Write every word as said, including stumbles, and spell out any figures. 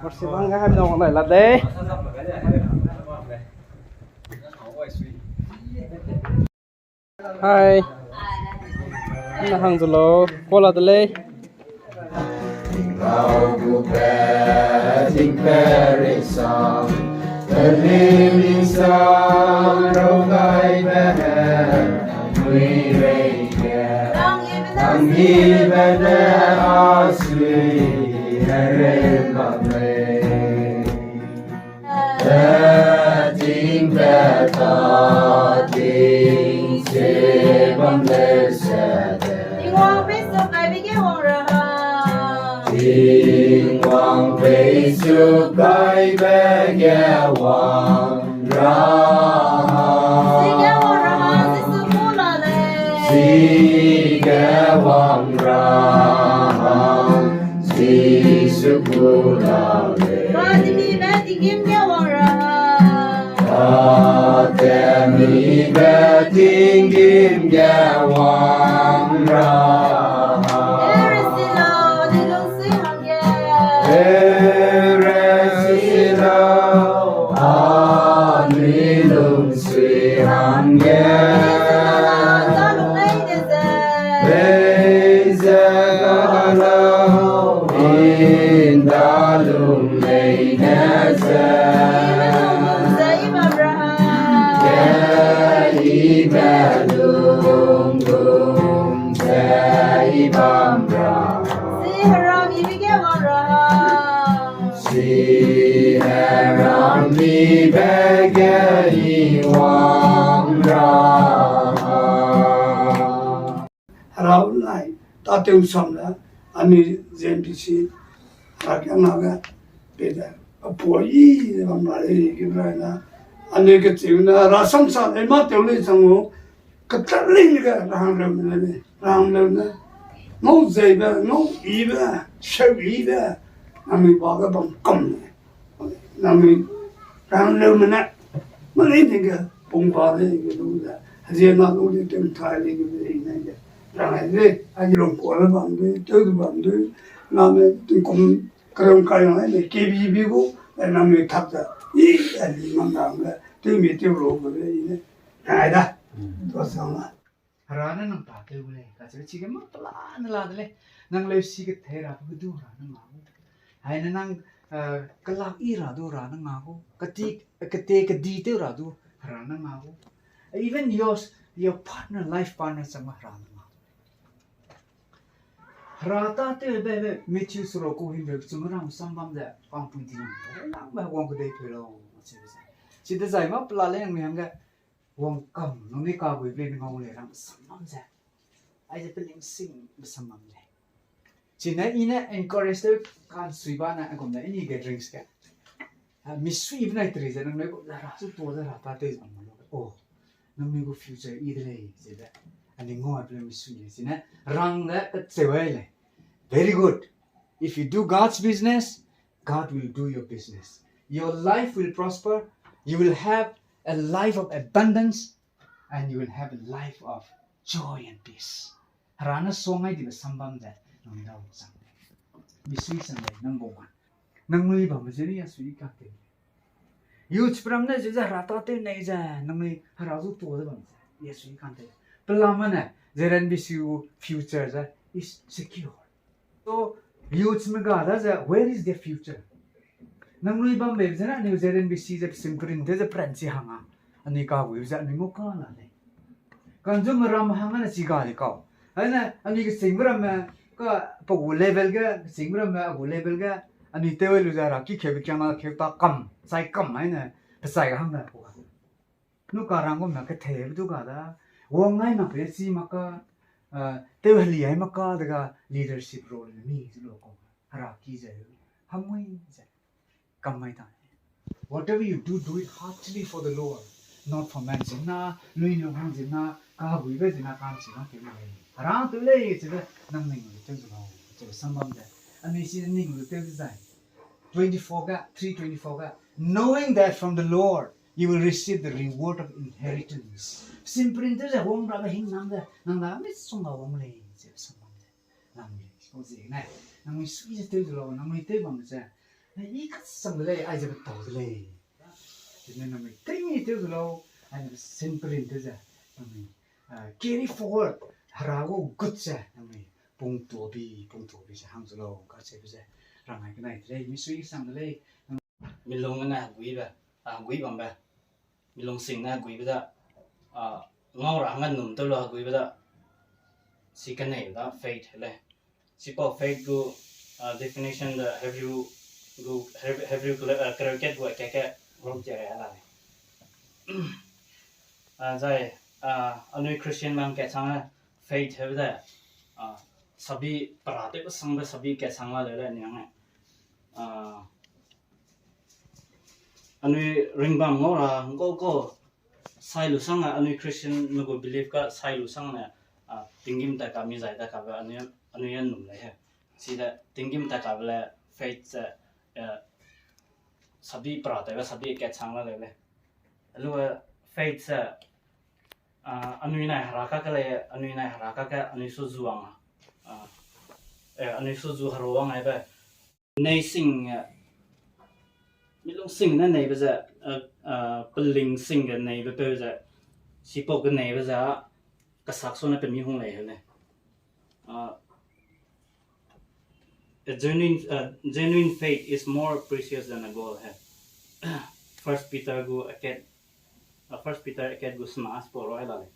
Sibang ga hai nong lai la dei. Hai. Na hang zu lo, ko la de lei. Tingwang pei suk kaibe ge wang ra hang. Tingwang pei suk kaibe ge wang ra hang. Chige wang ra hang, Jisu gu la lei. Chige wang ra hang, Jisu gu la lei. Katemibe tinggîm ge wang ra hang. Katemibe tinggîm ge wang ra hang. Ere si lau, anui lungsui hangge. Ere si lau, anui lungsui hangge. Peize ga lau, ndalung leine ze. Ge ibe lung ze i bam ra. Si heram ibe ge wang ra hang. Si heram ibe ge i wang ra hang. Hera nai, tatew sam le, anui Z N B C, hera ke na ge, pede, apua i, bam ra lei, ge bra na, anui kecheu ne, hera sam sa lei, mâ tew lei chang u, ketat lei ge, rang leu ne lei, rang leu ne, ngau zeibe, ngau ibe, seu ibe, anui ba ge bam kam lei. Nangnui rang leu mene, mâ lei ning ge pung ba lei ge lu ze, hezie na lu lei tew nthai lei ge lei ne ge, rang ai lei, ai lung kua le bam dui, tew du bam dui, name tingkum kereu kai nang ai lei, K B B gu, ai nangnui tak ze, i, ai li ngam rang le, tew mi tew lu ge lei ne, rang ai da, tua sang la. Hera ne nang tatew gu lei, kacheu chige mâ pelane la de lei. Nang leusi kethei ra pe ge du Hera ne ngau gu. Hai ne nang, eh, kelak i ra du Hera ne ngau gu. Keti, kete kedi tew ra du Hera ne ngau gu. Even your, your partner, life partner chang Hera ne ngau gu. Hera tatew be be Matthew seruk gu himreu chum ram sam bam ze, pangpui di nang, nang be wang kedei peu lau, cheu ze. Chidezai mâ pelane nang mi hangge, wang kam, nangnui kaguibe lei ne ngau lei rang sam bam ze. Aize pening sing be sam bam lei. Chine i ne encourage tew kansui ba ne, aigum ne, i ni gatherings ge. Ah, misuibe nai teri ze nangnui gu, Hera zu tuâ ze Hera tatew ze bam lu. Oh, nangnui gu future i de lei, ze be. Anui ngau ai pe lei misui lei. Chine, rang de kacheu ai lei. Very good. If you do God's business, God will do your business. Your life will prosper. You will have a life of abundance, and you will have a life of joy and peace. Hera ne suang ai dibe sam bam ze, nangnui dau chang lei. Misui chang lei, number one. Nangnui bambe ze ni a sui kak te. Youth program ne ze ze Hera tatew nei ze, nangnui Hera zu tuâ ze bam ze, i a sui kak te. Pelama ne, Z N B C U future ze is secure. So, youthsme ga da ze, where is their future? Nangnui bambe ze ne, anui Z N B C ze, simprinte ze, pranchi hang a. Anui kaguibe ze, anui ngau ka la lei. Kanzume ram hang a ne chi ga di kau. Aine, anui kechingbe ramme, ka, pa gu level ge, kechingbe ramme, a gu level ge, anui tew lu ze Hera ki keube kiang na keu ta kam, chai kam aine, pechai hang ne, pa ga. Nu ka rang gum na ketheibe du ga da, wang ai mak pe chi mak ka, eh, tew heli ai mak ka de ga leadership role mi zu lu kau. Hera ki ze, hamui ze, kam mai ta. Whatever you do, do it heartily for the Lord, not for man. Zina, lui lu hang zina, kaguibe zina, kam chi na ke mai. Hera tew lei ze de, nang ning lu tew zu lau, ze sam bam de. Anui chi ning lu tew zai. Twenty-four ga, three twenty-four ga, knowing that from the Lord you will receive the reward of inheritance. Simprinte ze wang rabe hingnam ze, nang la misongga wang lei, ze sam bam ze. Nang lei, kau ziegene, nangnui sui ze tew zu lau, nangnui tew bam ze, Nai i kasang de lei, aize betau de lei. Zene nangnui tew mi tew du lau, ai ne simple tew ze, nangnui, ah, carry forward, Hera gu good ze, nangnui pung tuabi, pung tuabi ze hang zu lau, kacheube ze, rangai kenai de lei, misui sang de lei, milung ne heguibe, ah, heguibambe. Milung sing ne heguibe da, ah, ngau ra hangge num tew lu heguibe da, si keneibe da faith lei. Sipau faith gu, ah, definition de Hebrew gu, Heb-, Hebrew kele-, ah, kereu kat gu kat ke rong tia re la lei. Ah, zai, ah, anui Christian bam kat chang faith hebe de, ah, sabi para tew sangbe sabi kat chang la lei le niang e. Ah, anui ringbam ngau ra ngkau kau sai lu sang a, anui Christian me gu belief ka sai lu sang ne, ah, tinggîm ta ka mi zai ta kabe anui, anui a num lei he. Side tinggîm ta kabe le faith ze, eh, sabi para tewbe sabi kat chang la lei le. Lu, eh, faith ze, ah, anui nai Hera kake lei, anui nai Hera kake anui su zu wang a, ah, eh, anui su zu Hera wang aibe. Nei sing, eh, milung sing ne neibe ze, eh, eh, peling sing ge neibe peu ze, sipau ge neibe ze, kasak su ne pe mi hung lei he lei. Ah, a genuine, uh, genuine faith is more precious than a gold he. First Peter gu akat, uh, First Peter akat gu sena sipau roi la lei.